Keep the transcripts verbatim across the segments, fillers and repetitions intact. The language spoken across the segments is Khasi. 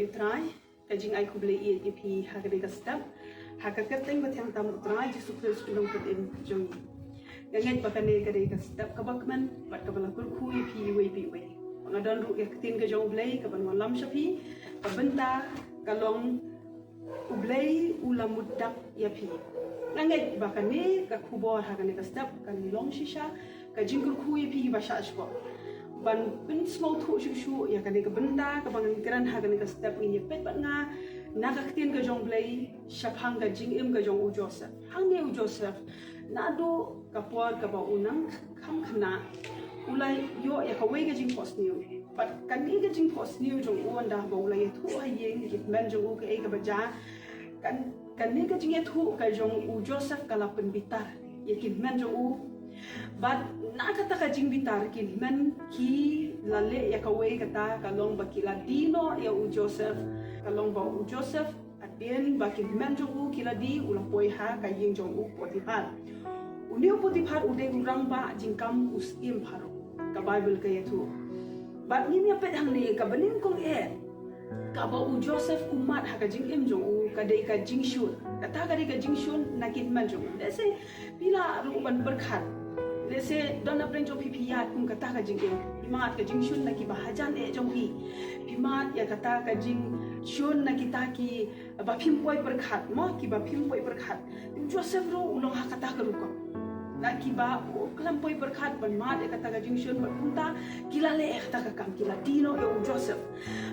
Trai, ka jingai khublei ïa phi ha kane ka step ha ka kyrteng bathiang tam u Trai Jisu Khrist u nongpynim jong ngi. Nga ngeit ba kane ka dei ka step kaba kmen bad kaba la kyrkhu ïa phi iwei pa iwei. Nga don ruh ïa ka ktien ka jong u Blei kaban wallam sha phi, ka bynta ka long u Blei u la mutdap ïa phi. Nga ngeit ba kane ka khubor ha kane ka step kan long shisha ka jingkyrkhu ïa phi ba shah shkor ban pynsngewthuh shuh shuh ïa kane ka bynta kaba ngan kren ha kane ka step. Ngin ïa peit bad nga na ka ktien ka jong u Blei shaphang ka jingim ka jong u Joseph. Hangne u Joseph naduh ka por kaba u nang kham khynnah u la ïoh ïa kawei ka jingphohsniew. Bad kane ka jingphohsniew jong u, ynda ba u la ïathuh ha ïing ïa ki hynmen jong u kaei kaba jia, kan kane ka jingïathuh ka jong u Joseph ka la pynbitar ïa ki hynmen jong u. Bad na kata ka jingbitar ki hynmen ki la leh ïa kawei, kata ka long ba ki la die noh ïa u Joseph. Ka long ba u Joseph, hadien ba ki hynmen jong u ki la die, u la poi ha ka ïing jong u Potiphar. Une u Potiphar u dei u rangbah jingkam u syiem Pharaoh, ka Baibl ka ïathuh. Bad ngin ïa peit hangne kaba nyngkong eh kaba u Joseph u mad ha ka jingim jong u ka dei ka jingshun. Kata ka dei ka jingshun na ki hynmen jong u. Lehse phi lah ruh ban pyrkhat. Lehse don napdeng jong phi phi ïaid kum kata ka jingim. Phi mad ka jingshun na kiba hajan eh jong phi. Phi mad ïa kata ka jingshun na kita kiba phim poi pyrkhat, mo, kiba phim poi pyrkhat. U Joseph ruh u long ha kata ka rukom. Na kiba u khlem poi pyrkhat ban mad ïa kata ka jingshun, bad kumta ki la leh ïa kata ka kam, ki la die noh ïa u Joseph.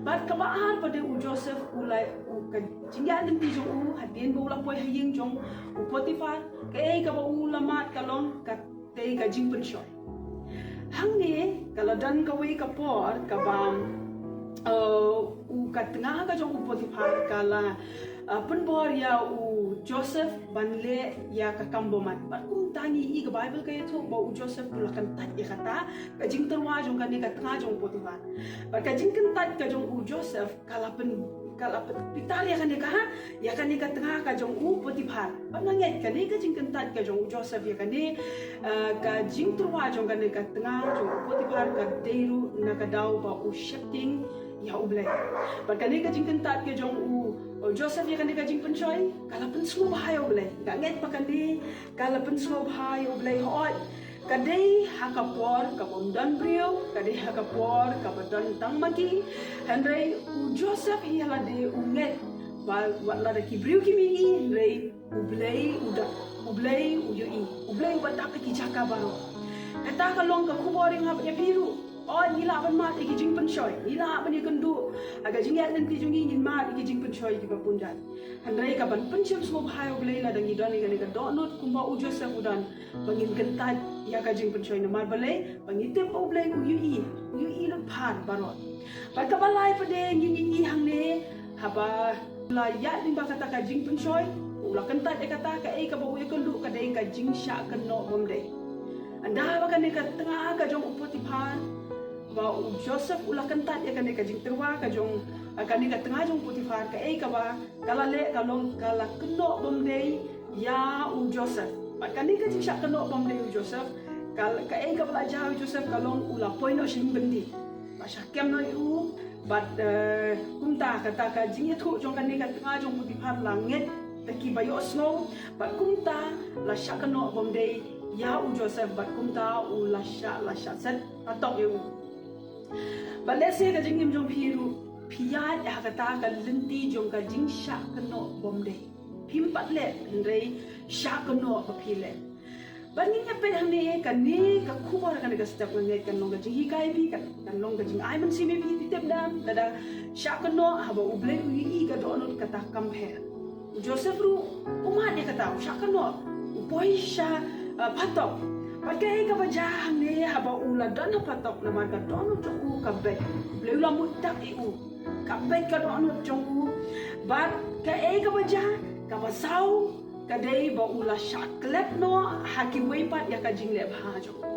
Bad kaba ar pat de u Joseph u la, u ka jingïaid lynti jong u hadien ba u la poi ha ïing jong u Potiphar, kaei kaba u la mad ka long ka dei ka jingpynshoi. Hangne ka la don kawei ka por kaba, eh, u ka tnga ka jong u Potiphar ka la, eh, pynbor ïa u Joseph ban leh ïa ka kam bymman. Bad kumta ngi i ka Baibl ka ïathuh ba u Joseph u la kyntait ïa kata ka jingtyrwa jong kane ka tnga jong u Potiphar. Bad ka jingkyntait ka jong u Joseph ka la pyn, ka la pynbitar ïa kane ka, ïa kane ka tnga ka jong u Potiphar. Bad nga ngeit kane ka jingkyntait ka jong u Joseph ïa kane, eh, ka jingtyrwa jong kane ka tnga jong u Potiphar ka dei ruh na ka daw ba u sheptieng ïa u Blei. Bad kane ka jingkyntait ka jong u, u Joseph ïa kane ka jingpynshoi ka la pynsngewbha ïa u Blei. Nga ngeit ba kane ka la pynsngewbha ïa u Blei, hooid. Ka dei ha ka por kaba ym don briew, ka dei ha ka por kaba don tang ma ki. Hynrei u Joseph hi ha lade u ngeit ba wat lada ki briew kim ïohi, hynrei u Blei u don, u Blei u ïohi, u Blei uba dap ïa ki jaka baroh. Kata ka long ka khubor ïa nga bad ïa phi ruh. Hooid, ngi lah ban mad ïa ki jingpynshoi, ngi lah ban ïakynduh ha ka jingïaid lynti jong ngi, ngin mad ïa ki jingpynshoi kiba bun jait. Hynrei kaban pynshim sngewbha ïa u Blei lada ngi don ïa kane ka dohnud kumba u Joseph u don, ba ngin kyntait ïa ka jingpynshoi. Namar balei? Ba ngi tip ba u Blei u ïohi, u ïohi lut phar baroh. Bad kaba lai pat de ngin ïohi hangne, haba la ïaid lyngba kata ka jingpynshoi, u la kyntait ïa kata, kaei kaba u ïakynduh ka dei ka jingshah kynnoh bymdei. Ynda ba kane ka tnga ka jong u Potiphar, ba u Joseph u la kyntait ïa kane ka jingtyrwa ka jong, eh, kane ka tnga jong u Potiphar, kaei kaba ka la leh ka long ka la kynnoh bymdei ïa u Joseph. Bad kane ka jingshah kynnoh bymdei u Joseph, ka, kaei kaba la jia u Joseph ka long u la poi noh sha ïing byndi. Ba shah kem noh ïa u, bad, eh, kumta kata ka jingïathuh jong kane ka tnga jong u Potiphar la ngeit da kiba ïohsngew, bad kumta la shah kynnoh bymdei ïa u Joseph, bad kumta u la shah, la shah set patok ïa u. Bad lehse ka jingim jong phi ruh phi ïaid ha kata ka lynti jong ka jingshah kynnoh bymdei. Phim pat leh, hynrei shah kynnoh ba phi leh. Bad ngin ïa peit hangne kane ka khubor ha kane ka step, nga ngeit kan long ka jinghikai ïa phi, kan, kan long ka jingai mynsiem ïa phi, phi tip da, lada shah kynnoh haba u Blei u ïohi ka dohnud kata kam pher. U Joseph ruh u mad ïa kata, u shah kynnoh, u poi sha, uh, phatok. Bad kaei kaba jia hangne haba u la don ha phatok, namar ka dohnud jong u ka beit, u Blei u la mutdap ïa u, ka beit ka dohnud jong u. Bad kaei kaba jia, kaba saw, ka dei ba u la shah klet noh ha kiwei pat ïa ka jingleh bha jong u.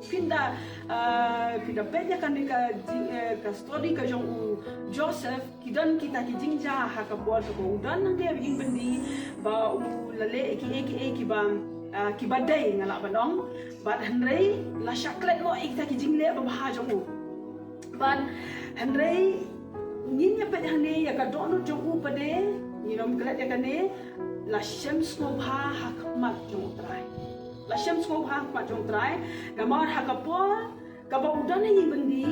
Phin da, ah, phin da peit ïa kane ka jing, eh, ka story ka jong u Joseph, ki don kita ki jingjia ha ka por kaba u don hangne ha ïing byndi, ba u la leh kiei kiei kiba, ah, kiba dei, nga lah ban ong. Bad hynrei la shah klet noh ïa kita ki jingleh babha jong u. Bad hynrei ngin ïa Peit hangne ïa ka dohnud jong u pat de, ngi nym klet ïa kane, la shem sngewbha ha khmat jong U Trai. La shem sngewbha ha khmat jong U Trai, namar ha ka por kaba u don ha ïing byndi,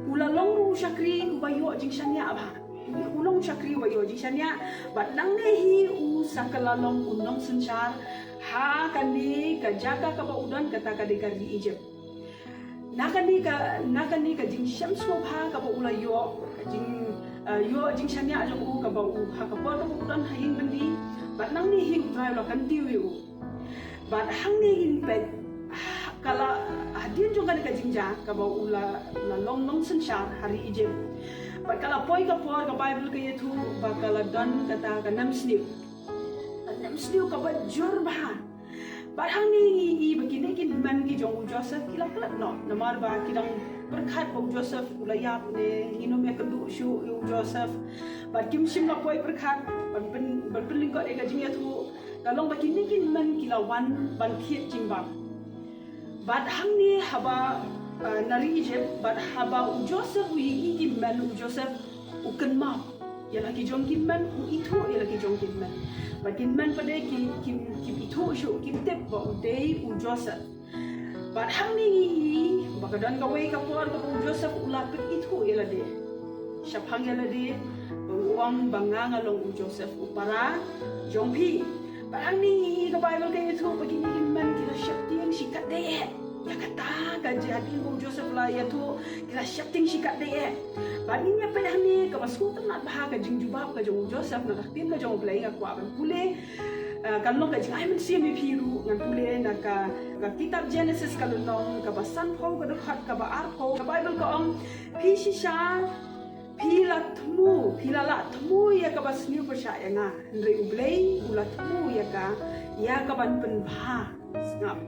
u la long ruh u shakri uba ïoh jingshaniah bha. U long u shakri uba ïoh jingshaniah, bad nangne hi u sa ka la long u nongsynshar ha kane ka jaka kaba u don, kata ka dei ka ri Egypt. Na kane ka, na kane ka jingshem sngewbha kaba u la ïoh, ka jing, eh, ïoh jingshaniah jong u kaba u, ha ka por kaba u don ha ïing byndi, bad nangne hi U Trai u la kyntiew ïa u. Bad hangne ngin peit, ha, ka la, hadien jong kane ka jingjia kaba u la, la long nongsynshar ha ri Egypt. Bad ka la poi ka por, ka Baibl ka ïathuh ba ka la don kata ka nemsniew. Ka nemsniew kaba jur bha. Bad hangne ngi i ba kine ki hynmen ki jong u Joseph ki la klet noh, namar ba ki dang pyrkhat ba u Joseph u la ïap ne, ngin ym ïakynduh shuh ïa u Joseph. Bad kim shym la poi pyrkhat ban pyn, ban pynlyngkot ïa ka jingïathuh. Ka long ba kine ki hynmen ki la wan ban thied jingbam. Bad hangne haba, ah, na ri Egypt, bad haba u Joseph u ïohi ki hynmen, u Joseph u kynmaw ïa la ki jong ki hynmen, u ithuh ïa la ki jong ki hynmen. Bad ki hynmen pat de ki, kim, kim ithuh shuh, kim tip ba u dei u Joseph. Bad hangne ngi i ba ka don kawei ka por kaba u Joseph u la pyni ithuh ïa lade shaphang ïa lade, ba u ong ba nga nga long u Joseph u para jong phi. Bad hangne ngi i ka Baibl ka ïathuh ba kine ki hynmen ki la sheptieng shikatdei eh ïa kata ka jingïathuh ba u Joseph u la ïathuh, ki la sheptieng shikatdei eh. Bad ngin ïa peit hangne kaba sngewtynnat bha ka jingjubab ka jong u Joseph na ka ktien ka jong U Blei, nga kwah ban pule. Ah, kan long ka jingai mynsiem ïa phi ruh, ngan pule na ka, ka kitab Genesis ka lynnong kaba sanphew, ka dkhot kaba arphew, ka Baibl ka ong, phi shisha phi la thmu, phi la lah thmu ïa kaba sniew pyrshah ïa nga. Hynrei U Blei u la thmu ïa ka, ïa kaban pynbha, sngap,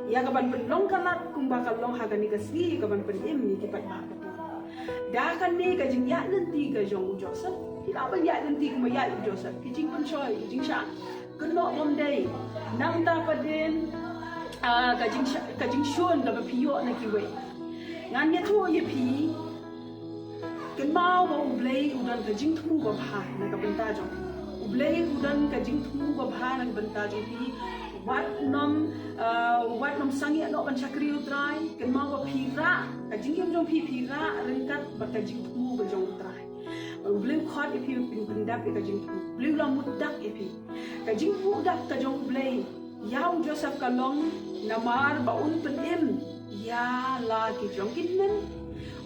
ïa kaban pynlong ka lad kumba ka long ha kane ka sngi, ïa kaban pynim ïa ki paidbah. Da kane ka jingïaid lynti ka jong u Joseph, phi lah ban ïaid lynti kumba ïaid u Joseph, ki jingpynshoi, ki jingshah kynnoh bym dei. Nangta pat de, ah, ka jingshah, ka jingshun kaba phi ïoh na kiwei. Ngan ïathuh ïa phi, kynmaw ba U Blei u don ka jingthmu babha na ka bynta jong phi. U Blei u don ka jingthmu babha na ka bynta jong phi. Wat nym, ah, wat nym sangeh noh ban shakri U Trai. Kynmaw ba phi rah, ka jingim jong phi, phi rah ryngkat bad ka jingthmu ka jong U Trai. Bad U Blei u khot ïa phi ban pyndep ïa ka jingthmu. U Blei u la mutdak ïa phi. Ka jingmutdak ka jong U Blei ïa u Joseph ka long namar ba un pynim ïa la ki jong ki hynmen,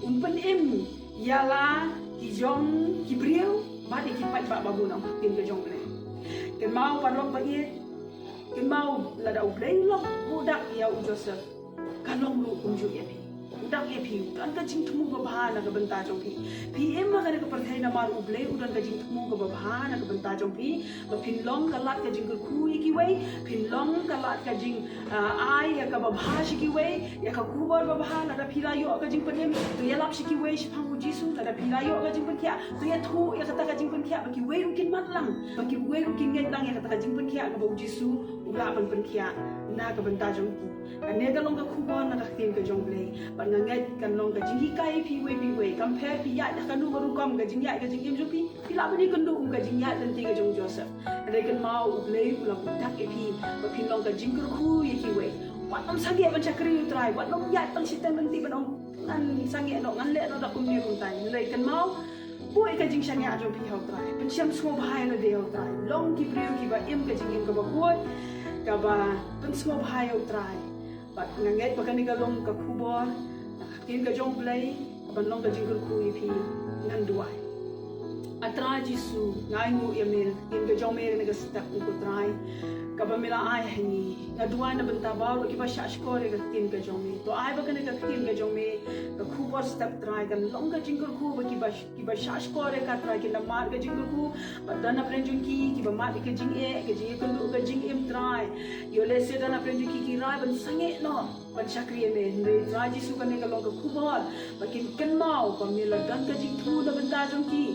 un pynim ïa la ki jong ki briew, bad ïa ki paidbah babun, ong ka ktien ka jong U Blei. Kynmaw paralok ba ïeit, kynmaw lada U Blei u la mutdak ïa u Joseph, ka long ruh kumjuh ïa phi. Mutdak ïa phi, u don ka jingthmu babha na ka bynta jong phi. Phi im ha kane ka pyrthei namar U Blei u don ka jingthmu kaba bha na ka bynta jong phi. Ba phin long ka lad ka jingkyrkhu ïa kiwei, phin long ka lad ka jing, ah, ai ïa kaba bha sha kiwei, ïa ka khubor babha. Lada phi la ïoh ka jingpynim, to ïalap sha kiwei shaphang U Jisu. Lada phi la ïoh ka jingpynkhiah, to ïathuh ïa kata ka jingpynkhiah ba kiwei ruh kin matlang, ba kiwei ruh kin ngeit lang ïa kata ka jingpynkhiah kaba U Jisu u lah ban pynkhiah na ka bynta jong ki. Kane ka long ka khubor na ka ktien ka jong U Blei. Bad nga ngeit kan long ka jinghikai ïa phi iwei pa iwei. Kam pher phi ïaid ha kano ka rukom ka jingïaid ka jingim jong phi, phi lah ban ïakynduh kum ka jingïaid lynti ka jong u Joseph. Hynrei kynmaw U Blei u la mutdak ïa phi ba phin long ka jingkyrkhu ïa kiwei. Wat nym sangeh ban shakri U Trai, wat nym ïaid tang shiteng lynti ban ong ngan sangeh noh, ngan leh noh da kumne kumtai. Hynrei kynmaw buh ïa ka jingshaniah jong phi ha U Trai. Pynshem sngewbha ïa lade ha U Trai. Long ki briew kiba im ka jingim kaba khuid, kaba pynsngewbha ïa U Trai. Bad nga ngeit ba kane ka long ka khubor na ka ktien ka jong U Blei, kaban long ka jingkyrkhu ïa phi. Ngan duwai. A Trai Jisu, nga ainguh ïa me na ka ktien ka jong me ha kane ka step, ko Trai, kaba me la ai ha ngi. Nga duwai na bynta baroh kiba shahshkor ïa ka ktien ka jong me. To ai ba kane ka ktien ka jong me, ka khubor step Trai, kan long ka jingkyrkhu ba kiba kiba shahshkor ïa ka Trai kin da mad ka jingkyrkhu. Bad don na pdeng jong ki kiba mad ïa ka jingeh, ka jingïakynduh, ka jingim Trai. Ïoh lehse don na pdeng jong ki ki rai ban sangeh noh ban shakri ïa me. Hynrei Trai Jisu, kane ka long ka khubor ba kin kynmaw ba me la don ka jingthmu na bynta jong ki.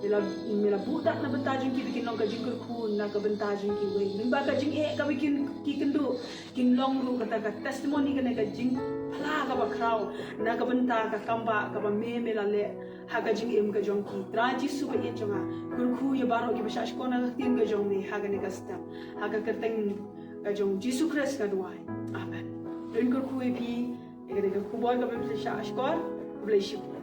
Me la, me la buh dak na bynta jong ki ba kin long ka jingkyrkhu na ka bynta jong kiwei. Lyngba ka jingeh kaba kin, ki kynduh, kin long ruh kata ka testimony, kane ka jingphla kaba khraw, na ka bynta ka kam ba kaba me me la leh ha ka jingim ka jong ki. Trai Jisu ba ïeit jong nga, kyrkhu ïa baroh kiba shah shkor na ka ktien ka jong me ha kane ka step, ha ka kyrteng ka jong Jisu Khrist nga duwai. Amen. Rin kyrkhu ïa phi ïa kane ka khubor kaba me shah shkor. Khublei shibun.